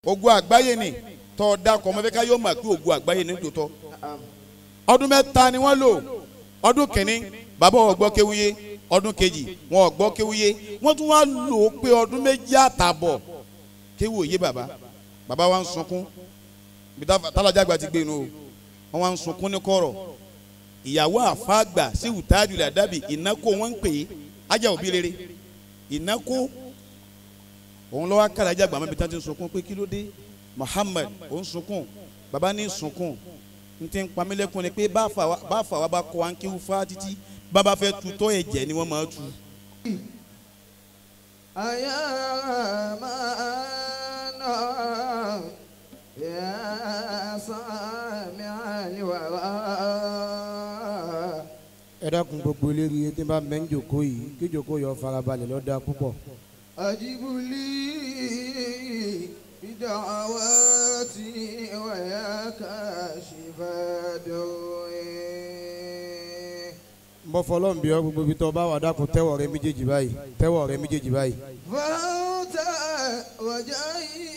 Ògo àgbáyé ni tọ́ da kọ́ mọ́fẹ́ ká yóò mọ̀ pé ògo àgbáyé ni tòótọ́. Ọdún 3 ni wọ́n lò. Ọdún kìíní bàbá ò gbọ́ kéwúyé, ọdún kejì wọn ò gbọ́ kéwúyé, wọ́n tún wá lò ó pé ọdún 2.5 kéwú òye bàbá. Bàbá wa ń sunkún tálájàgbà ti gbé inú o, wọ́n wá ń sunkún ní kọ̀rọ̀. Ìyàwó àfàgbà sí ìtajù làdàbí ìnákó wọ́n ń pè é ajá òbí rere ìnákó òun lọ́wọ́ kálájàgbà mọ́bi tá ti ń sunkún pé kí ló dé Muhammad ó ń sunkún. Bàbá ní sunkún n ti ń pamílẹ́kùn ni pé bá fà wá bá kọ́ wa ń kéwú fá títí bàbá fẹ́ tutọ́ ẹ̀jẹ̀ ni wọ́n máa tu. Ẹ dákun gbogbo eléré tí n bá mẹ́ ń jòkó yìí kí jòkó yọ farabalẹ̀ lọ́dà púpọ̀. Ajibuli bidawati wa ya kashifa doi. Mo fọlọ́n bí ọ gbogbo ibi tó bá wà dákun tẹ́wọ̀ rẹ méjèèjì báyìí tẹ́wọ̀ rẹ méjèèjì báyìí. Fa'ta wajahi.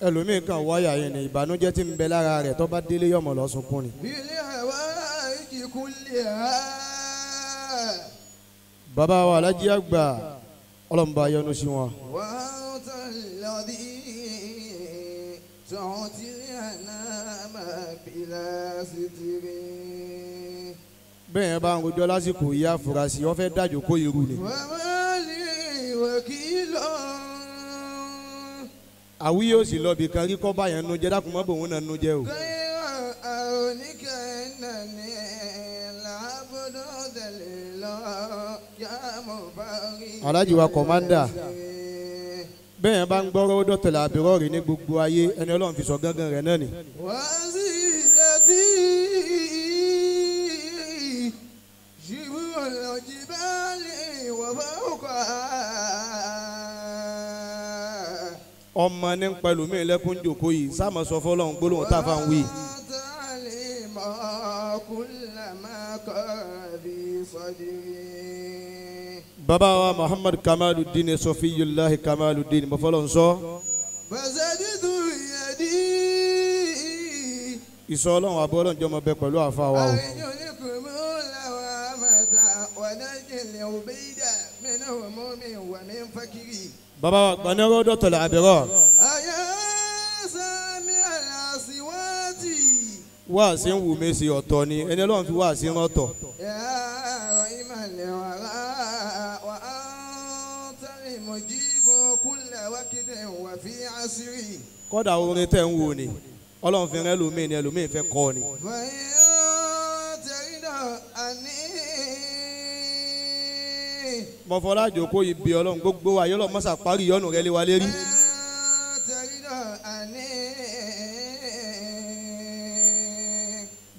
Ẹlòmíín kan wáyà yẹn ni ìbànújẹ́ tí ń bẹ lára rẹ̀ tó bá délé yọmọ lọ sunkún ni. Bil hawaiji kulliha. Bàbá wa Alhaji àgbà ọlọ́mùbá yọ́nú sí wọn. Wa anta alladhi tu'ti al-anama bila sitri. Bẹ́ẹ̀ yẹn bá ń rojọ́ lásìkò yìí àfúrásì wọ́n fẹ́ dájò kó irú ni. Wa ma li wakilun. Àwí yóò sì lọ bìkan rí kọ́ báyẹn nu jẹ́ dákun mọ́ bòun náà nu jẹ́ o. Alhaji wa kọ̀mándà bẹ́ẹ̀ yẹn bá ń gbọ́rọ́ ó dọ̀tẹ̀lẹ̀ àbírọ̀ rí ní gbogbo ayé ẹni Ọlọ́run fi sọ gángan rẹ̀ náà ni. Ọmọ ní pẹ̀lú mi lẹ́kún jòkó yìí sáàmù sọ fọlọ́run gbólóhùn tá a fà ń wí. Bàbá wa Muhammad Kamaluddin Sọfiyullahi Kamaluddin mo fọlọ́run sọ. Ìsọ ọlọ́run àbọ̀ ọlọ́run jọmọ bẹ pẹ̀lú àfa wa o. Bàbá wa gbanẹ́rọ́ dọ̀tọ̀lẹ̀ àbẹ̀rọ̀. Wáàsí ń wù mí sí ọ̀tọ̀ ni ẹni Ọlọ́run fi wáàsí rán ọ̀tọ̀. Kọ́dà orin tẹ̀ ń wò ni Ọlọ́run fi rán ẹlòmíì ni ẹlòmíì fẹ́ kọ́ ni. Mọ̀fọ́lá jòkó yìí bí Ọlọ́run gbogbo wa yọlọ́ mọ́sà parí ìyọ́nù rẹ lé wa lérí.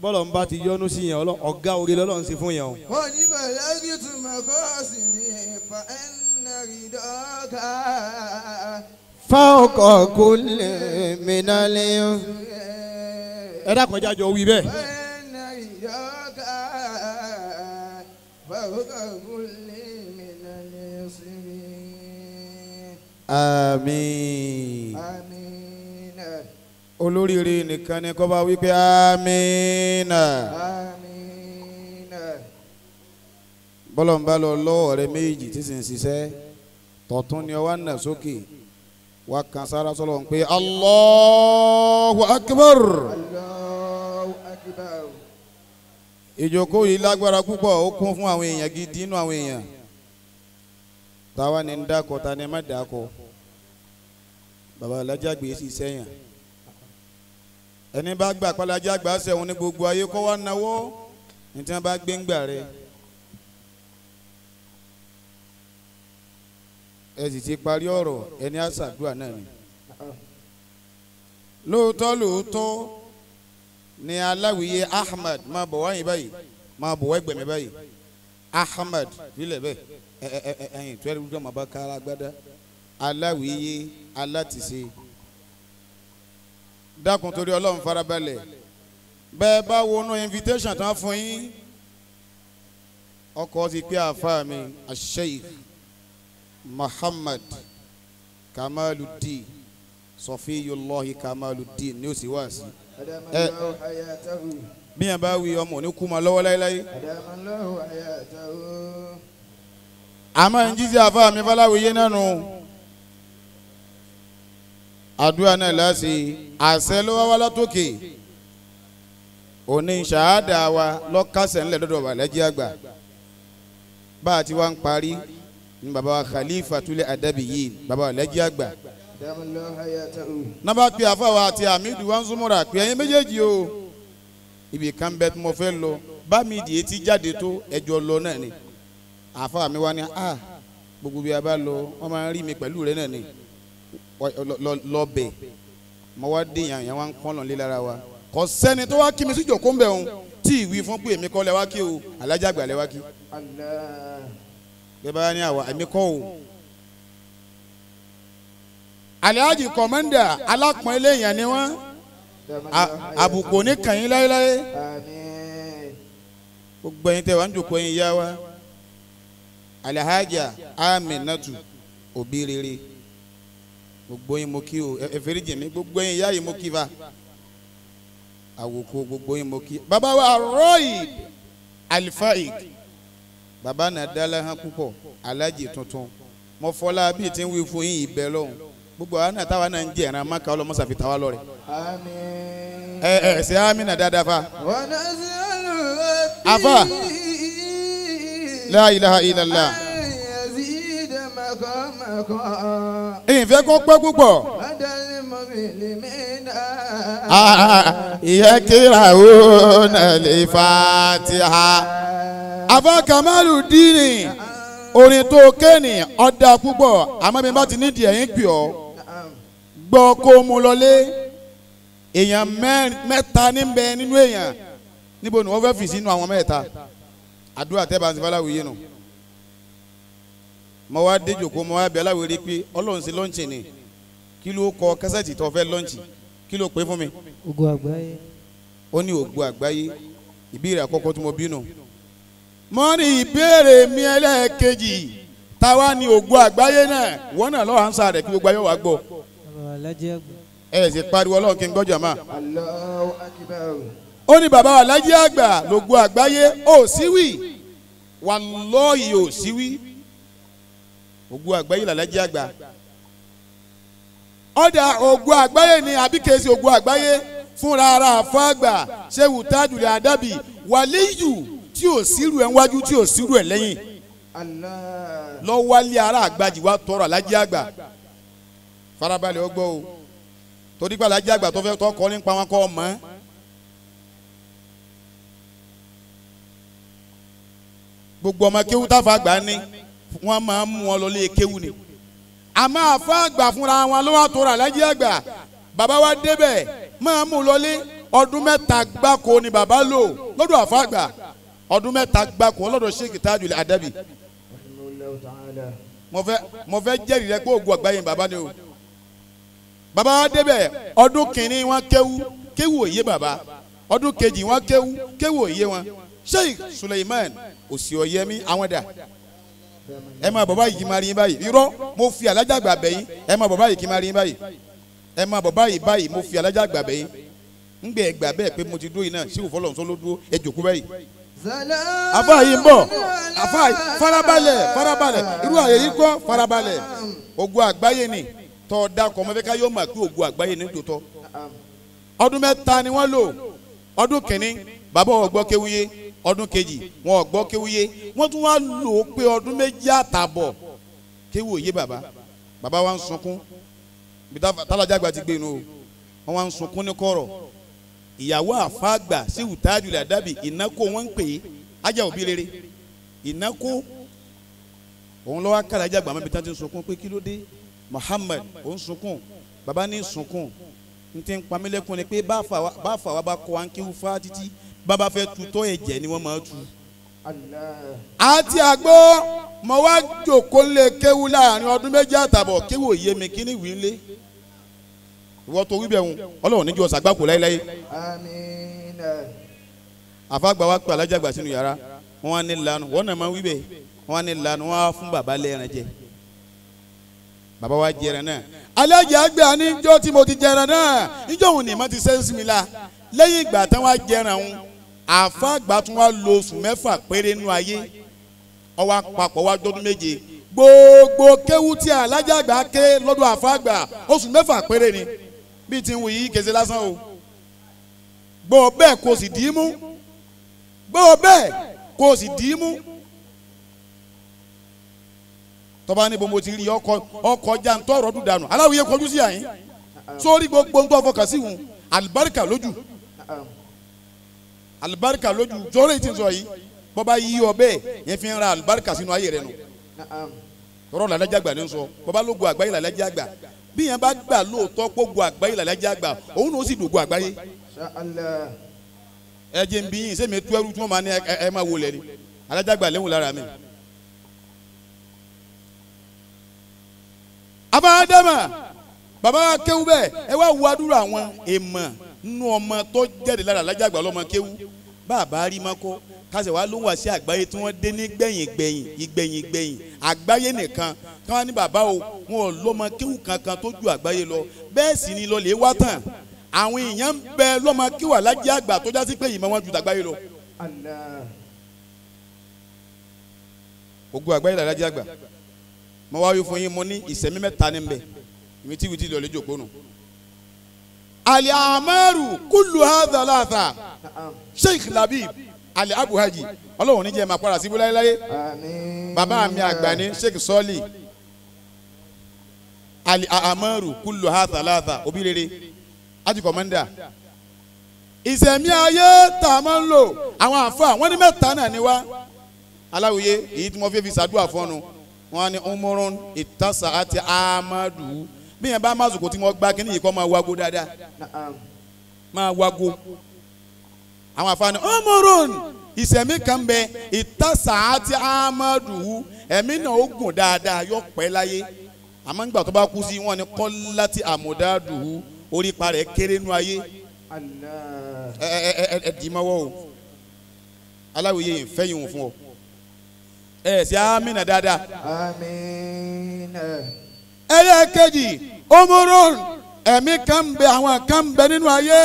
Bọ́lọ̀ ń bá ti yọ́nú sí yẹn ọ̀gá orí lọ́lọ́run sí fún yẹn o. Fawqa kulli minal. Ẹ dákun ẹjẹ́ àjọ wí bẹ́ẹ̀. Àmín. Olóríire nìkan ni kó bá wí pé àmín. Bọ́lọ̀ ń bá lọ lọ́wọ́ rẹ méjì tí sì ń ṣiṣẹ́ tọ̀tún ni ọwọ́ nà sókè wà kàn sára sọ́lọ́ ń pé Allahu Akbar. Allahu Akbar. Ìjókòó yìí lágbára púpọ̀, ó kún fún àwọn èèyàn gidi inú àwọn èèyàn. Táwa ni ń dákọ̀, ta ni má dákọ̀. Bàbá Alhaji àgbà sì sẹ́yìn. Ẹni bá gbà pàlájà àgbà sẹ́wọ̀n ní gbogbo ayé kọ́ wá náwó ní tí wọ́n bá gbé ń gbà rẹ̀. Ẹ sì ti parí ọ̀rọ̀ ẹni àṣàdúrà náà ni. Lóòótọ́ lóòótọ́ ni aláwìyé Ahmad máa bọ̀ wáyé báyìí, máa bọ̀ wẹ́gbẹ̀mí báyìí. Ahmad filẹ̀ bẹ́ẹ̀ ẹ ẹ ẹ ẹyìn tó ẹni wúdọ̀ máa bá kára gbádá. Aláwìyé alátìsí. Dákun torí Ọlọ́run farabalẹ̀. Bẹ́ẹ̀ bá wọnú invitation tán fún yín. Ọkọ̀ ti pé àfa mi, Sheikh Muhammad Kamaluddin Sọfiyullahi Kamaluddin ní ó sì wá sí. Bí yẹn bá wí ọmọ òní kú ma lọ́wọ́ láéláé. Àmọ́ ń jíjẹ́ àfa mi Fáláwíyé nánu. Àdúrà náà láti àṣẹ ló wá wá látòkè. Òní ṣàádà wa lọ́kàṣẹ̀ ńlẹ̀ lọ́dọ̀ Alhaji àgbà. Bá a ti wá ń parí ní baba wa Khalifatul Adabiyyin baba Alhaji àgbà. Nàbà pé àfa wa àti Hamidu wa ń súnmọ́ra pé ẹ̀yin méjèèjì o. Ibì kan bẹ tí mo fẹ́ lọ bá mi di etí jáde tó ẹjọ́ lọ náà ni. Àfa mi wá ní a gbogbo bí a bá lọ wọ́n máa ń rí mi pẹ̀lú rẹ náà ni lọ bẹ̀ mo wá dé yàn yàn wá ń pọ́n lọ lé lára wa. Kò sẹ́ni tó wá kí mi sí jòkó ń bẹ̀ òun tí ìwí fún pé èmi kọ́ lẹ wá kí o Alhaji àgbà lẹ wá kí. Bẹ́ẹ̀ bá ní àwa èmi kọ́ o. Alhaji kọ̀mọ́ndà alápọ̀nlé yẹn ni wọ́n. Àbùkù ní kàn yín láéláé. Gbogbo ẹ̀yin tẹ́ wà ń jòkó ẹ̀yin yá wa. Alhaja Aminatu òbí rere. Gbogbo yín mo kí o ẹ fẹ́rí jì mí gbogbo ẹ̀yin yá yìí mo kí fa. Àwòkọ gbogbo yín mo kí. Bàbá wa Roid Alifaik. Bàbá náà dálá hàn púpọ̀ Alhaji tuntun. Mo fọlá bíi tí ń wí fún yín ìbẹ́ lọ́hùn. Gbogbo àwọn náà táwa náà ń jẹ ẹran maka ọlọmọsà fi tàwa lọrẹ. Àmín. Ẹ ẹ ṣe amínà dáadáa fa. Afa. La ilaha illallah. Ìfẹ́ kó pẹ́ púpọ̀. Ìyẹ́ kíra ó nà lè Fatiha. Afa Kamaluddin orin tó kéènì ọ̀dà púpọ̀ àmọ́ mi bá ti nídìí ẹ̀yìn pì ọ́ gbọ́ kó mu lọlé èèyàn mẹ́ta ní bẹ nínú èèyàn níbo ni wọ́n fẹ́ fi sínú àwọn mẹ́ta àdúrà tẹ́ bá ń Fáláwíyé nù. Mo wá dé jòkó mo wá bẹ Aláwìyé pé Ọlọ́run ṣe lọ́ǹchì ni kí ló kọ kásẹ̀tì tó fẹ́ lọ́ǹchì kí ló pé fún mi. Ògo àgbáyé. Ó ní ògo àgbáyé ìbéèrè àkọ́kọ́ tí mo bínú. Mo ní ìbéèrè mi ẹlẹ́ẹ̀kejì táwa ní ògo àgbáyé náà wọ́n náà lọ́wọ́ ànsá rẹ̀ kí gbogbo ayé wa gbọ́. Ẹ ṣe pariwo Ọlọ́run kí n gbọ́jọ̀ máa. Allahu Akbar. Ó ní bàbá Alhaji àgbà lògo àgbáyé ó síwì wàlọ́ọ̀yì ó síwì ògo àgbáyé làlájì àgbà. Ọ̀dà ògo àgbáyé ni àbí kèsì ògo àgbáyé fúnra ara àfáàgbà Ṣéwù Tajul Adabi wàlíyù tí ò sírù ẹ̀ wájú tí ò sírù ẹ̀ lẹ́yìn lọ́wọ́lé ara àgbàjì wa tọrọ Alhaji àgbà farabalẹ̀ ọgbọ́ o torí pé Alhaji àgbà tó fẹ́ tọ́ kọ́ nípa wọn kọ́ mọ́. Gbogbo ọmọ kéwú táfa àgbà ní wọ́n máa ń mú wọn lọ lé kéwú ni àmọ́ àfa àgbà fúnra wọn ló wà tọrọ Alhaji àgbà bàbá wa débẹ̀ máa mú lọlé ọdún mẹ́ta gbáko ni bàbá lò lọ́dọ̀ àfa àgbà ọdún mẹ́ta gbáko lọ́dọ̀ Sheikh Tajul Adabi. Mo fẹ́ jẹ́rìí rẹ pé ògùn àgbáyé bàbá ni o. Bàbá wa débẹ̀ ọdún kìíní wọn kéwú kéwú òye bàbá ọdún kejì wọn kéwú kéwú òye wọn Sheikh Suleiman Òsì-Ọ̀yẹ́mí àwọn dà ẹ máa bọ̀ báyìí kí n máa rí yín báyìí irọ́ mo fi Alhaji àgbà bẹ̀ yín ẹ máa bọ̀ báyìí kí n máa rí yín báyìí ẹ máa bọ̀ báyìí báyìí mo fi Alhaji àgbà bẹ̀ yín ń gbẹ ẹgbà bẹ́ẹ̀ pé mo ti dúró yìí náà sí òfòlò nsọ́ ló dúró ẹ jòkó báyìí. Àfáà yìí ń bọ̀ àfáà yìí farabalẹ̀ farabalẹ̀ irú àyè yìí kọ́ farabalẹ̀ ògo àgbáyé ni tọ́ da kọ́ mọ́ fẹ́ ká yóò mà pé ògo àgbáyé ni tòótọ́. Ọdún mẹ́ta ni wọ́n lò ọdún kìíní bàbá ò gbọ́ kéwúyé ọdún kejì wọn ò gbọ́ kéwúyé wọ́n tún wá lò ó pé ọdún méjì àtàbọ̀ kéwú òye bàbá bàbá wa ń sunkún bí tálájà àgbà ti gbé inú o wọ́n wá ń sunkún ní kọ̀rọ̀ ìyàwó àfáàgbà Ṣéwù Tajul Adabi ìnákó wọn ń pè é ajá òbí rere ìnákó òun lọ́wọ́ kára ajá àgbà mẹ́bi tá ti ń sunkún pé kí ló dé Muhammad òun sunkún bàbá ní sunkún n ti ń pamílẹ́kùn ni pé bá fà wá bá kọ́ wa ń kéwú fá títí bàbá fẹ́ tutọ́ ẹ̀jẹ̀ ni wọ́n máa tu. Àti àgbo mo wá jòkó lé kéwú láàrin ọdún méjì àtàbọ̀ kéwú òye mi kí ni wí lé ìwọ tó wí bẹ́ẹ̀ ń Ọlọ́run níjọ́ sàgbákò láéláé. Àmín. Àfàgbà wa pé Alhaji àgbà sínú yàrá wọn wá ní lanu wọn náà máa wí bẹ́ẹ̀ wọn wá ní lanu wọn á fún bàbá lẹ́ran jẹ. Bàbá wa jẹrẹ náà alájà àgbà níjọ́ tí mo ti jẹrẹ náà níjọ́ òun ni mo ti sẹ́yìn mi la lẹ́yìn ìgbà tán wá jẹrẹ òun àfa àgbà tún wá lo oṣù 6 péré nínú ayé ọwọ́ àpapọ̀ wá jọdún 7 gbogbo kéwú tí alájà àgbà ké lọ́dọ̀ àfa àgbà oṣù 6 péré ni bíi ti ń wù yí kèsè lásán o gbọ́ bẹ́ẹ̀ kò sì dì í mú gbọ́ bẹ́ẹ̀ kò sì dì í mú tọ́ba ní bomo ti rí ọkọ̀ jantọ́ ọ̀rọ̀ dùn dànù aláwòye kọjú sí àyín sórí gbogbo ń tó fọkàn sí wọn alibarika lójú alibarika lójú sórí ti sọ yìí bọ́ba yí ọ bẹ́ẹ̀ yẹn fi ń ra alibarika sínú ayé rẹ nù tọrọ làlájà gbà ní sọ bọ́ba ló go àgbáyé làlájà gbà bí yẹn bá gbà lóòótọ́ kó go àgbáyé làlájà gbà òun náà ó sì dògo àgbáyé ẹ jẹ́ n bí yín sẹ́mi tú ẹrú tí wọ́n máa ní ẹ máa wọlé ni alájà gbà lẹ́hùn lára mi. Abadama baba kéwú bẹ́ẹ̀ ẹ wá wo àdúrà àwọn èèmọ̀ nínú ọmọ tó jáde lára alájà àgbà lọ́mọ kéwú bàbá rí mọ́kọ́ kásẹ̀ wá ló ń wá sí àgbáyé tí wọ́n dé ní gbẹ̀yìn gbẹ̀yìn ìgbẹ̀yìn gbẹ̀yìn àgbáyé nìkan kí wọ́n ní bàbá o wọn ò lọ́mọ kéwú kankan tó ju àgbáyé lọ bẹ́ẹ̀ sì ni lọ́lẹ̀ wá tàn àwọn èèyàn ń bẹ lọ́mọ kéwú alájà àgbà tó já sí pé ìmọ̀ wọn ju tàgbáyé lọ. Ògo àgbáyé làlájà àgbà mo wá wí fún yín mo ní ìsẹ̀mí mẹ́ta ní bẹ̀ ìmí tí wìtí lọ́ọ́ lè jòkó nù. Al-amaru kullu hadha latha Sheikh Labib Ali Abu Haji ọlọ́run ní jẹ́ máa para síbú láéláé bàbá mi àgbà ní Sheikh Sọ́ọ̀lì Al-amaru kullu hadha latha òbí rere àti kọ̀mọ́ndà. Ìsẹ̀mí ayé tá a máa ń lò àwọn àfa wọ́n ní mẹ́ta náà ni wá aláwòye èyí tí mo fẹ́ fi ṣàdúrà fọ́nu wọ́n ní umurun ìtàsà àti amadu bí yẹn bá másùkò tí wọ́n gbá kínní yìí kọ́ máa wago dáadáa máa wago àwọn àfààní umurun ìsẹ̀mí kan bẹ ìtàsà àti amadu ẹ̀mí náà ó gùn dáadáa yọ pẹ́ láyé àmọ́ nígbà tó bá kú sí wọ́n ní kọ́lá ti àmúdádù orí pa rẹ̀ kéré nú ayé ẹ ẹ ẹ ẹ dì í mọ́wọ́ o aláwòye yìí fẹ́ yìí fún ọ ẹ ṣe amina dáadáa. Amina. Ẹlẹ́ẹ̀kejì omorun ẹ̀mí kan bẹ àwọn kan bẹ nínú ayé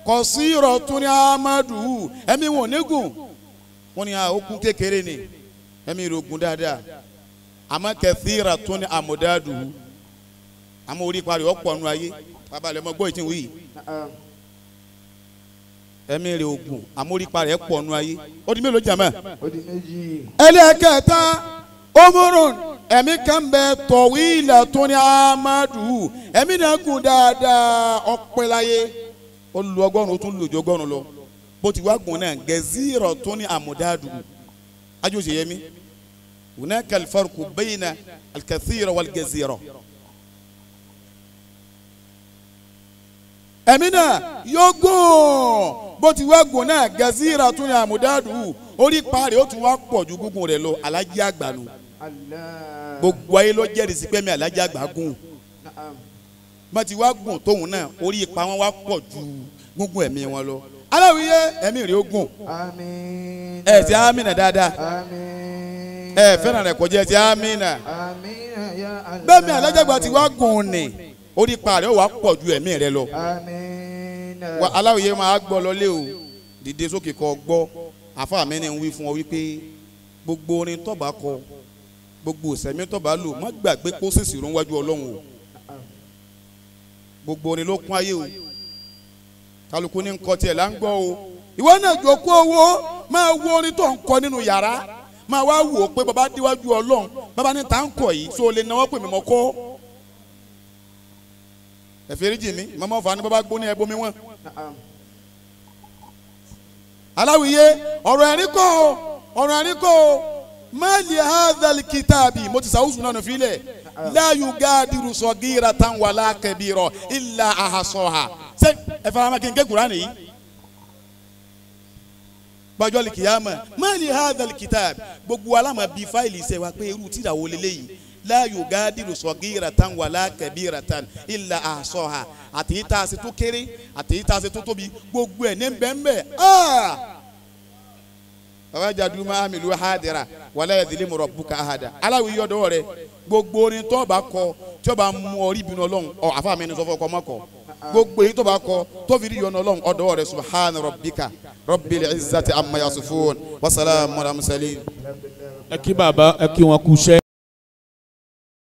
kò sí ìrọ̀tún ní amadu ẹ̀mí wọn ò ní gùn wọn ni okun kékeré ni ẹ̀mí rẹ̀ gùn dáadáa àmọ́ kẹfì ìrọ̀tún ní amudadu àmọ́ orí parí ọ̀pọ̀ nínú ayé bàbá rẹ̀ mọ gbọ́ ìtì wí ẹ̀mí rẹ̀ ògùn àmọ́ orí parí ẹ̀ pọ̀ nínú ayé ó di mélòó jàmẹ́. Ó di méjì. Ẹlẹ́ẹ̀kẹta omorun ẹ̀mí kan bẹ tọ̀wílẹ̀ tó ní amadu ẹ̀mí náà gùn dáadáa ọpẹ́ láyé ó lu ọgọ́rùn ó tún lu ojú ọgọ́rùn lọ bó ti wá gùn náà gẹ̀zírọ̀ tó ní amudadu ajóse yẹmi hunaka alfarqu bayna alkathira walgẹ̀zírọ̀ ẹ̀mí náà yóò gùn bó ti wá gùn náà gẹ̀zírọ̀ tó ní amudadu orí parí ó tún wá pọ̀ ju gúngùn rẹ̀ lọ alájí àgbà nù gbogbo ayé ló jẹ́rìí sí pé mi alájí àgbà gùn bá ti wá gùn tóun náà orí ipa wọn wá pọ̀ ju gúngùn ẹ̀mí wọn lọ aláwìyé ẹ̀mí rẹ̀ ó gùn Àmín. ẹ̀ ti amínà dáadáa Àmín. ẹ̀ fẹ́ràn rẹ̀ kọjá ẹ̀ ti amínà Àmín ya Allah. bẹ́ẹ̀ mi alájí àgbà ti wá gùn ní orí ipa rẹ̀ ó wá pọ̀ ju ẹ̀mí rẹ̀ lọ Àmín. wa aláwìyé máa gbọ́ lọlé o dìde sókè kó gbọ́ àfa mi ni ń wí fún ọ wípé gbogbo orin tó bá kọ gbogbo ìsẹ̀mí tó bá lò má gbàgbé kó sèṣì rún wájú ọlọ́run o gbogbo orin ló kún ayé o kálukú ní nkọ tiẹ̀ là ń gbọ́ o ìwọ náà jókòó owó máa wo orin tó ń kọ nínú yàrá máa wá wò ó pé bàbá déwájú ọlọ́run bàbá ní ta ń kọ yìí tó lè náwó pè mí mọ́ kọ́ ẹ̀fẹ̀ríjì mi mọ́mọ́ fà ní bàbá gbóní ẹbomi wọn. Aláwìyé ọ̀rọ̀ ẹ̀rín kọ́ o ọ̀rọ̀ ẹ̀rín kọ́ o máàlì hadhal kitabi mo ti sàwùsùn náà nífilẹ̀ la yugadiru sagiratan wala kabira illa ahsaha ṣé ẹ fara ma kí n ké Kùránì yìí gbàjọ́ lè kìyàmà máàlì hadhal kitabi gbogbo aláma bíi fáìlì iṣẹ́ wa pé irú tírà wo leléyìí la yugadiru sagiratan wala kabiratan illa ahsaha àtẹ̀yí tá a ṣe tó kéré àtẹ̀yí tá a ṣe tó tóbi gbogbo ẹ̀ ní bẹ́ẹ̀ bẹ́ẹ̀ wajadu ma amilu hadira wala yadhlimu rabbuka ahada. Aláwo yọ dọwọ rẹ gbogbo orin tó bá kọ Tí ó bá mú ọ rí ìbínú Ọlọ́run ọ àfa mi ní sọ fún ọkọ mọ́kọ gbogbo èyí tó bá kọ tó fi rí ìyọ́nú Ọlọ́run ọ̀dọ́ rẹ̀. Subhana rabbika rabbil izzati amma yasifun wa salamun ala mursalin. Ẹ kí bàbá, ẹ kí wọn kú iṣẹ́.